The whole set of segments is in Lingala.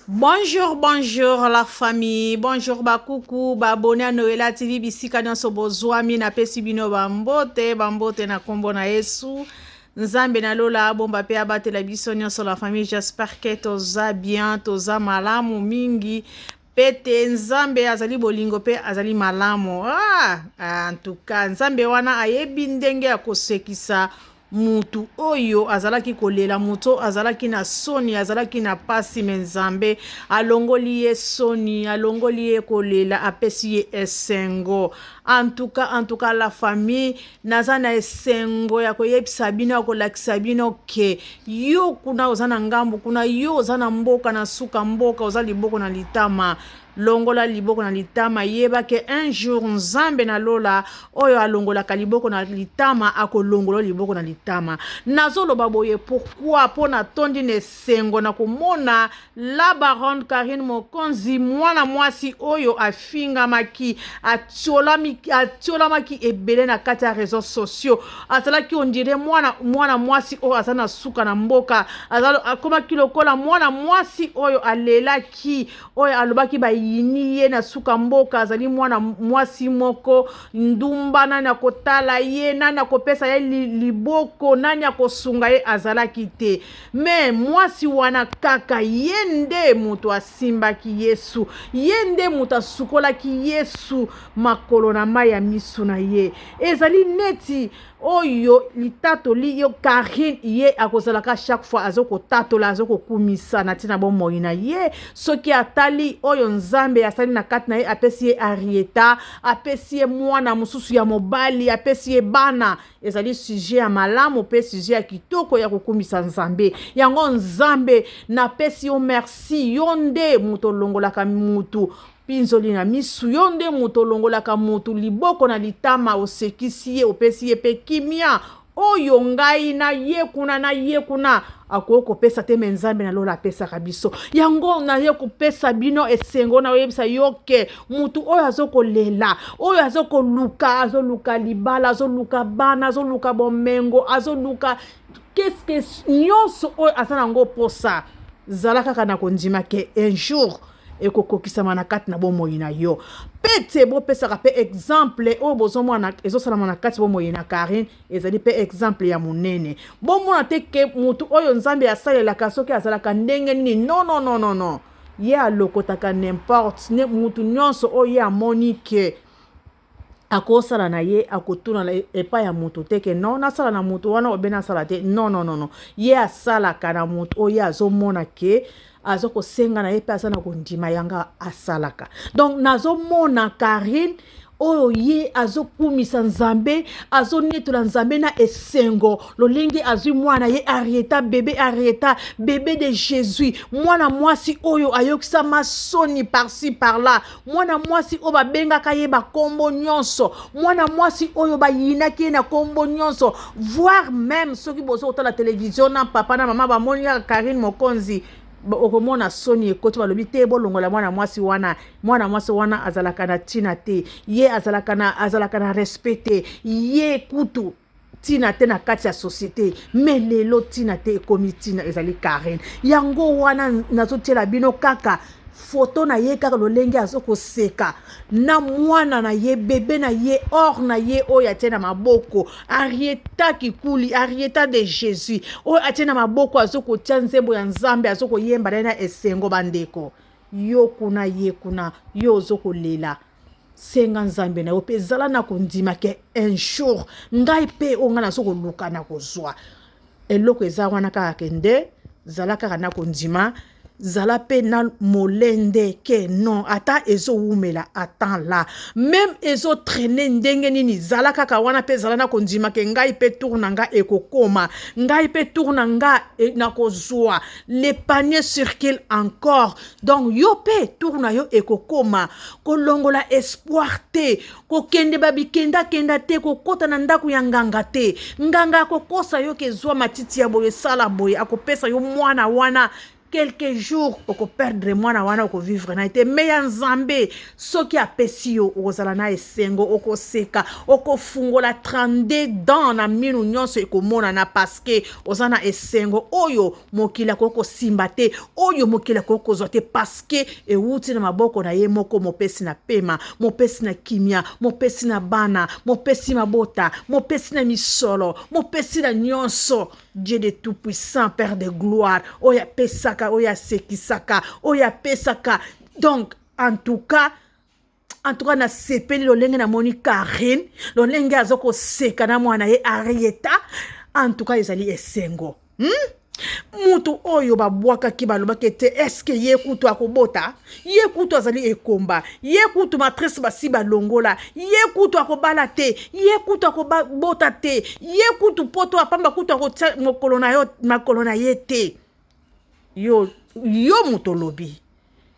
Bonjour, bonjour la famille, bonjour ba coucou, ba abonné à Noëlla TV bisika nyonso bozwami napesi bino ba mbote, ba mbote na kombo na Yesu. Nzambe na lola abomba pe abatela biso nyonso la famille, j'espère que toza bien, toza malamu mingi pete Nzambe azali bolingo pe azali malamu. Ah, en tout cas Nzambe wana ayebi ndenge ya kosekisa Mutu oyo azalaki kolela, mutu oyo azalaki na soni, azalaki na pasi, me Nzambe alongoli ye soni, alongoli ye kolela, apesi ye esengo. En tout cas, en tout cas la famille, naza na esengo ya koyebisa bino, ya kolakisa bino ke yo kuna oza na ngambo kuna, yo oza na mboka na suka mboka, oza liboko na litama. Longola liboko na litama, yeba ke un jour Nzambe na lola oyo alongolaka liboko na litama akolongola liboko na litama. Nazoloba boye pourquoi? Mpo natondi na esengo na komona la baronne Carine Mokonzi, mwana mwasi oyo afingamaki, atiolamaki ebele na kati ya réseaux sociaux, azalaki on dirait mwana mwana mwasi oyo aza na suka na mboka, akomaki lokola mwana mwasi oyo alelaki oyo alobaki bayini ye na suka mboka, azali mwana mwasi moko ndumba, nani akotala ye, nani akopesa ye liboko, nani akosunga ye, azalaki te. Me mwasi wana kaka ye nde moto asimbaki Yesu, ye nde moto asukolaki Yesu makolo na mai ya miso na ye. Ezali neti oyo litatoli yo Carine ye akozalaka chaque fois azokotatola, azokokumisa na ntina bomoi na ye. Soki atali oyo Nzambe asali na kati na ye, apesi ye Arieta, apesi ye mwana mosusu ya mobali, apesi ye bana, ezali sujet ya malamu mpe sujet ya kitoko ya kokumisa Nzambe. Yango Nzambe, napesi yo merci, yo nde moto olongolaka mutu Pinzoli na misu, yo nde moto olongolaka moto liboko na litama, osekisi ye, opesi ye pe kimia oyo ngai na ye kuna na ye kuna akoki kopesa te, me Nzambe na lola apesaka biso yango. Naye kopesa bino esengo na oyebisa yo ke motu oyo azokolela, oyo azokoluka, azoluka libala, azoluka bana, azoluka bomengo, azoluka keske nyonso oyo aza nango posa, zala kaka na kondima ke un jour ekokokisama na kati na bomoi na yo. Mpe te bopesaka mpe exemple oyo bozomona ezosalama na kati bomoi na Carine, ezali mpe exemple ya monene. Bomona te ke motu oyo Nzambe asalelaka soki azalaka ndenge nini. Non, non, non, non, non, ye alokotaka n'importe ne motu nyonso oyo ye amoni ke akosala na ye, akotuna epai ya moto te ke non, nasala na moto wana obe nasala te. Non, non, non, non, ye asalaka na moto oyo ye azomona ke aza kosenga na ye mpe aza na kondima yanga asalaka. Donc nazomona Carine oyo ye azokumisa Nzambe, azonetola Nzambe na esengo lolenge azwi mwana ye Arieta, bebe Arieta, bebe de Jésus, mwana mwasi oyo ayokisama soni par-ci par-là, mwana mwasi oyo babengaka ye bakombo nyonso, mwana mwasi oyo bayinaki ye na kombo nyonso, voire même soki bozo kotala televizio na papa na mama bamoni kaka Carine Mokonzi, okomona soni ekoti, balobi te bolongola mwana mwasi wana, mwana mwasi wana azalaka na ntina te, ye azalaka na respect te, ye kutu ntina te na kati ya société. Me lelo ntina te ekomi ntina, ezali Carine. Yango wana nazotiela bino kaka foto na ye, kaka lolenge azokoseka na mwana na ye, bebe na ye, or na ye oyo atie na maboko, Arieta Kikuli, Arieta de Jésus, oyo atie na maboko, azokotia nzembo ya Nzambe, azokoyemba na ye na esengo. Bandeko, yo kuna, ye kuna, yo ozokolela, senga Nzambe na yo mpe ezala na kondima ke un jour ngai mpe oyo ngai nazo koluka na kozwa eloko eza wana. Kaka kende, zala kaka na kondima, zala mpe na molende ke non, ata ezowumela, attends là même ezotraîner ndenge nini, zala kaka wana mpe zala na kondima ke ngai mpe tour na ngai ekokoma, ngai mpe tour na ngai nakozwa. Le panier circule encore, donc yo mpe tour na yo ekokoma. Kolongola espoir te, kokende babikendakenda te, kokɔta na ndako ya nganga te. Nganga akokosa yo ke zwa matiti ya boye, esala boye, akopesa yo mwana wana. Quelques jours okoperdre mwana wana, okovivre na ye te. Me ya Nzambe, soki apesi yo, okozala na esengo, okoseka, okofungola 32 dents na minu nyonso ekomonana, parce que oza na esengo oyo mokili akoki kosimba te, oyo mokili akoki kozwa te, parce que ewuti na maboko na ye moko, mopesi na pema, mopesi na kimia, mopesi na bana, mopesi mabota, mopesi na misolo, mopesi na nyonso. Dieu de tout puissant, Père de gloire, oyo apesaka, oyo asekisaka, oyo apesaka. Donc en tout cas nasepeli lolenge namoni Karine, lolenge aza koseka na mwana ye Arieta. En tout cas ezali esengo, Mutu oyo babwakaki, balobaki ete eske ye kutu akobota, ye kutu azali ekomba, ye kutu matrice basi balongola ye, kutu akobala te, ye kutu akobota te, ye kutu poto apamba, kutu akotia mokolo na yo makolo na ye te. Yo, yo moto olobi,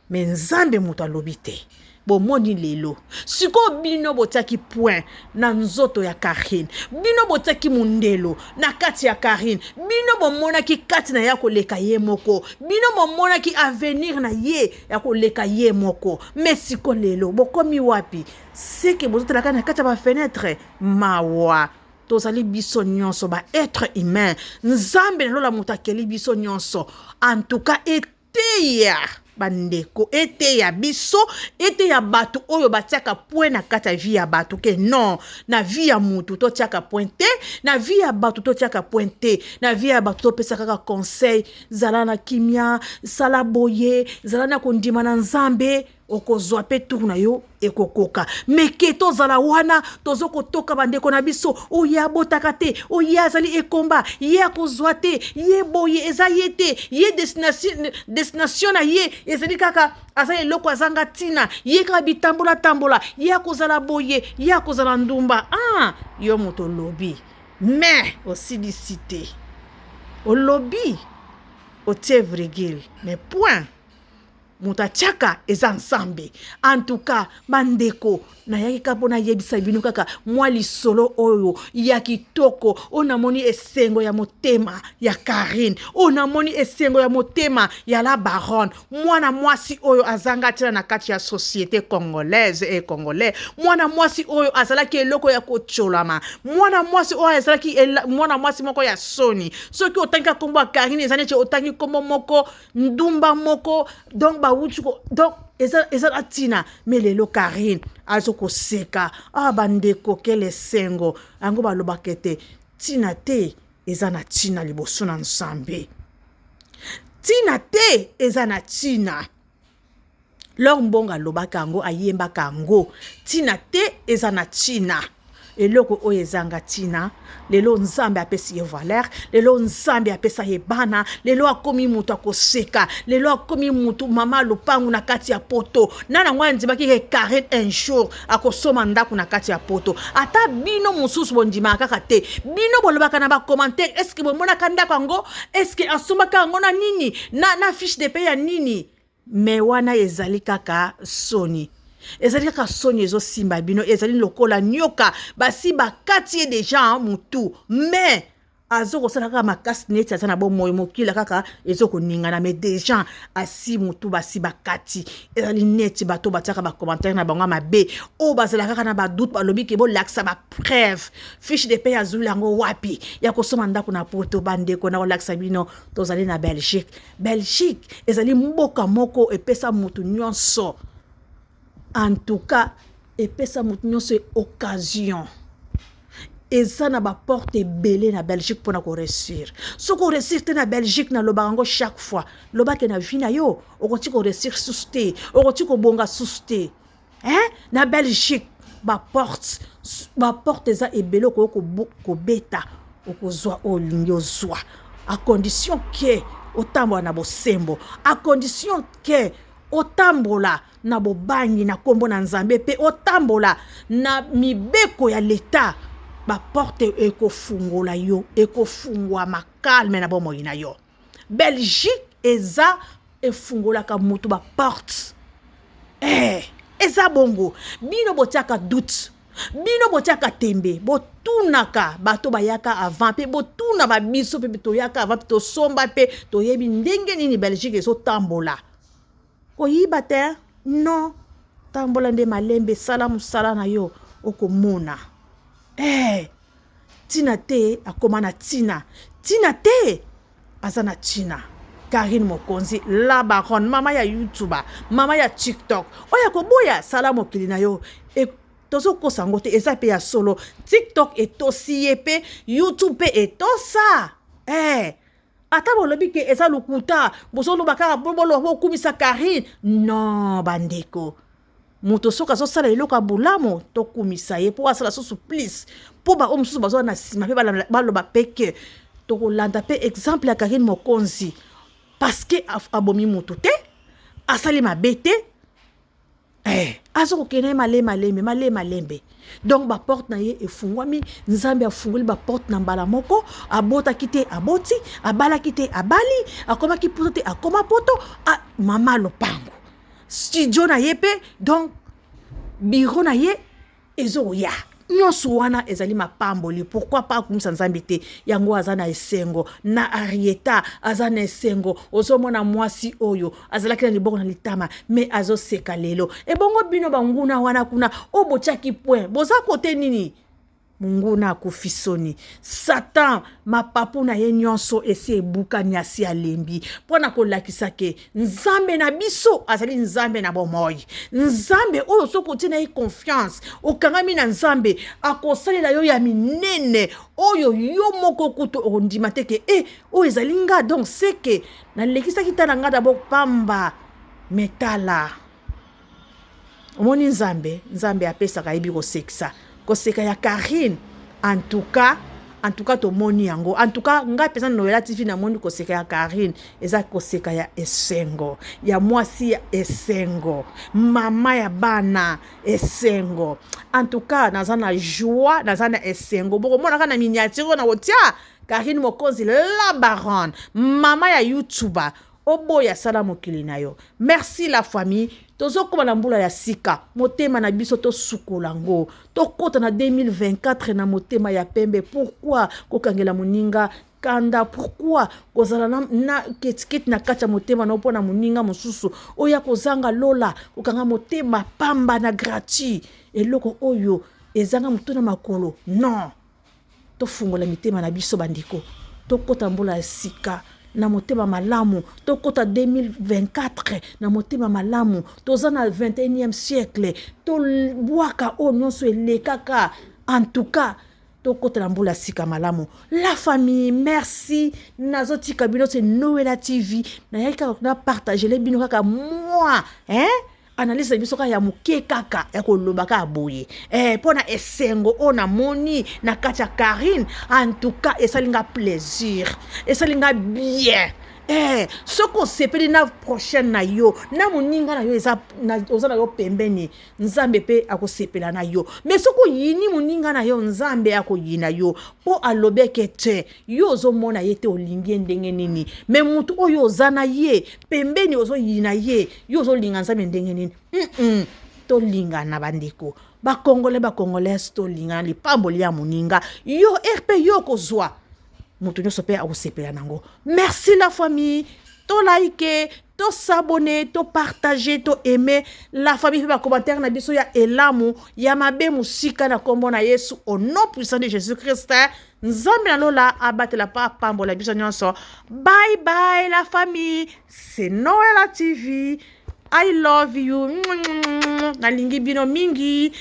me Nzambe moto alobi te. Bomoni lelo sikoyo, bino botiaki point na nzoto ya Karine, bino botiaki mondelo na kati ya Karine, bino bomonaki kati na ye koleka ye moko, bino bomonaki avenir na ye ya koleka ye moko. Me siko lelo bokomi wapi? Seke bozotalaka na kati ya bafenêtre. Mawa. Tozali biso nyonso baêtre humain. Nzambe na lola moto akeli biso nyonso. En tout cas eteya bandeko, eteya biso, eteya bato oyo batiaka point na kati ya vie ya bato, ke non, na vie ya mutu totiaka point te, na vie ya bato totiaka point te. Na vie ya bato topesa kaka conseil: zala na kimia, sala boye, zala na kondima na Nzambe, okozwa mpe tour na yo ekokoka. Meke tozala wana, toza kotoka bandeko na biso oyo abotaka te, oyo azali ekomba, ye akozwa te, ye boye eza ye te, ye destination na ye ezali kaka aza eloko azanga ntina, ye kaka bitambola-tambola, ye akozala boye, ye akozala ndumba. Ah, yo moto olobi, mais osilisi te. Olobi, otie virgule, mais point moto atiaka eza Nzambe. En tout cas bandeko, nayaki kaka mpo nayebisa bino kaka mwa lisolo oyo ya kitoko, oyo namoni esengo ya motema ya Karine, oyo namoni esengo ya motema ya la baronne, mwana mwasi oyo azanga ntina na kati ya société congolaise e congolais, mwana mwasi oyo azalaki eloko ya kotyolama, mwana mwasi oyo azalaki mwana mwasi moko ya soni. Soki otangi nkombo ya Karine, eza neti otangi nkombo moko ndumba moko. Donc bawuti ko, donc eza na ntina. Me lelo Karine azokoseka. Ah bandeko, kele esengo yango! Balobaka ete ntina te eza na ntina liboso na Nzambe. Ntina te eza na ntina. Lor Mbongo alobaka yango, ayembaka yango: ntina te eza na ntina. Eloko oyo ezanga ntina, lelo Nzambe apesi ye valeur, lelo Nzambe apesa ye bana, lelo akomi moto akoseka, lelo akomi motu mama lopangu na kati ya poto. Nani yango andimaki ke Karine un jour akosoma ndako na kati ya poto? Ata bino mosusu bondimaka kaka te. Bino bolobaka na bacommentaire: est-ce bomonaka ndako yango? Est-ce asombaka yango na nini, na fiche de paie ya nini? Me wana ezali kaka soni, ezali kaka soni ezosimba bino. Ezali lokola nyoka basi bakati ye deja mutu, me azokosala kaka makasi neti aza na bomoi. Mokila kaka ezokoningana, me deja asi motu basi bakati. Ezali neti bato batiaka bacommentaire na bango ya mabe, oyo bazala kaka na badoute. Balobi ke bolakisa bapreuve, fiche de paie, azwili yango wapi ya kosomba ndako na poto? Bandeko, na kolakisa bino, tozali na Belgique. Belgique ezali mboka moko epesa motu nyonso, en tout cas epesa motu nyonso occasion. Eza na baporte ebele na Belgique mpona koréussir. Soki oréussir te na Belgique, nalobaka yango chaque fois, lobake na vie na yo okoki koréussir susu te, okoki kobonga susu te, hein? Na Belgique baporte eza ebele. Okoki kobeta, okozwa oyo olingi ozwa, à condition ke otambola na bosembo, à condition ke otambola na bobangi na nkombo na Nzambe, mpe otambola na mibeko ya leta. Baporte ekofungola yo, ekofungwama calme na bomoi na yo. Belgique eza efungolaka motu baporte. Eza bongo. Bino botiaka doute. Bino botiaka tembe, botunaka bato bayaka avant, mpe botuna babiso mpe toyaka avant, mpe tosomba mpe toyebi ndenge nini Belgique ezotambola. Koyiba te, non, tambola nde malembe, sala mosala na yo, okomona. Eh, ntina te akoma na ntina, ntina te aza na ntina. Karine Mokonzi, la baronne, mama ya YouTuber, mama ya TikTok, oyo akoboya sala mokili na yo. E, tozokosa yango te, eza mpe ya solo. TikTok etosi ye mpe YouTube mpe etosa. Eh, ata bolobi ke eza lokuta, bozoloba kaka boloba bokumisa Karine. Non, bandeko, moto soki azosala eloko ya bolamu, tokumisa ye mpo asala susu plus, mpo baoyo mosusu bazwa na nsima mpe baloba mpe ke tokolanda mpe exemple ya Karine Mokonzi, parce que abomi motu te, asali mabe te. Eh, aza kokende ye malemi malembe, malemi malembe. Donc baporte na ye efungwami, Nzambe afungoli baporte na mbala moko. Abotaki te, aboti, abalaki te, abali, akomaki poto te, akoma poto. Ah, mama lopango, studio na ye mpe, donc bureau na ye ezoya, nyonso wana ezali mapamboli. Pourquoi pas akumisa Nzambe te? Yango aza na esengo na Arieta, aza na esengo. Ozomona mwasi oyo azalaki na liboko na litama, me azoseka lelo. Ebongo bino banguna wana kuna oyo botiaki point, boza kote nini? Monguna akufi soni. Satan, mapapu na ye nyonso esi ebukani, asi alembi, mpo na kolakisa ke Nzambe na biso azali Nzambe na bomoi, Nzambe oyo soki otie na ye confiance, okangami na Nzambe, akosalela yo ya minene oyo yo moko kutu okondima te ke e oyo ezali nga. Donc seke nalekisaki ta na nga d'abord pamba. Me tala, omoni Nzambe, Nzambe apesaka, ayebi kosekisa. Koseka ya Karine, en tout cas, en tout cas tomoni yango. En tout cas ngai mpenza Noela TV namoni koseka ya Karine eza koseka ya esengo, ya mwasi ya esengo, mama ya bana esengo. En tout cas naza na joie, naza na esengo. Bokomonaka na miniature oyo na kotia Karine Mokonzi la baronne, mama ya YouTuber, oboya sala mokili na yo. Merci la famille. Tozokoma na mbula ya sika, motema na biso tosukola ngo, tokɔta na 2024 na motema ya pembe. Pourquoi kokangela moninga kanda? Pourquoi kozala na ketiketi na kati ya motema na yo mpo na moninga mosusu oyo akozanga lola? Kokanga motema pamba na gratuit, eloko oyo ezanga motu na makolo, non. Tofungola mitema na biso, bandeko, tokɔta mbula ya sika na motema malamu, tokɔta 2024 na motema malamu. Toza na 21e siècle, tobwaka oyo nyonso elekaka. En tout cas tokɔta na mbula sika malamu, la famille. Merci, nazotika bino. Se Noela TV, nayaki kaka na partagele bino kaka mwa, hein? Analyse na biso kaka ya moke, kaka ya koloba kaka boye, eh, mpo na esengo oyo namoni na kati ya Karine. En tout cas esali nga plaisir, esali nga bien. Eh, soki osepeli na prochaine na yo, na moninga na yo eza oza na yo pembeni, Nzambe mpe akosepela na yo. Me soki oyini moninga na yo, Nzambe akoyina yo, mpo alobeke te yo ozomona ye te, olingi ye ndenge nini? Me motu oyo oza na ye pembeni, ozoyina ye, yo ozolinga Nzambe ndenge nini? Tolingana bandeko Bacongolais, Bacongolaise, tolingana. Lipamboli ya moninga yo rp yo kozwa, moto nyonso mpe akosepela nango. Merci la famille, tolike, tos'abonner, topartager, toaimer, la famille, mpe bacommentaire na biso ya elamu, ya mabe mosika, na nkombo na Yesu, au nom puissant de Jésus Christ. Nzambe na lola abatela pa apambola biso nyonso. Bye bye la famille, c'est Noela TV. I love you, nalingi bino mingi.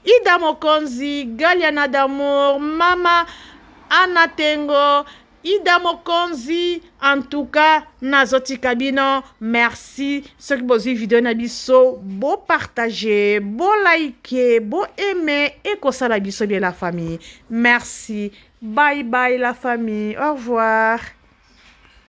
Ida Mokonzi, Galiana d'amour, mama Ana Tengo, Ida Mokonzi, en tout cas nazotika bino. Merci. Soki bozwi video na biso, bopartage, bolike, boaime, ekosala biso bien, la famille. Merci, bye bye la famille, au revoir.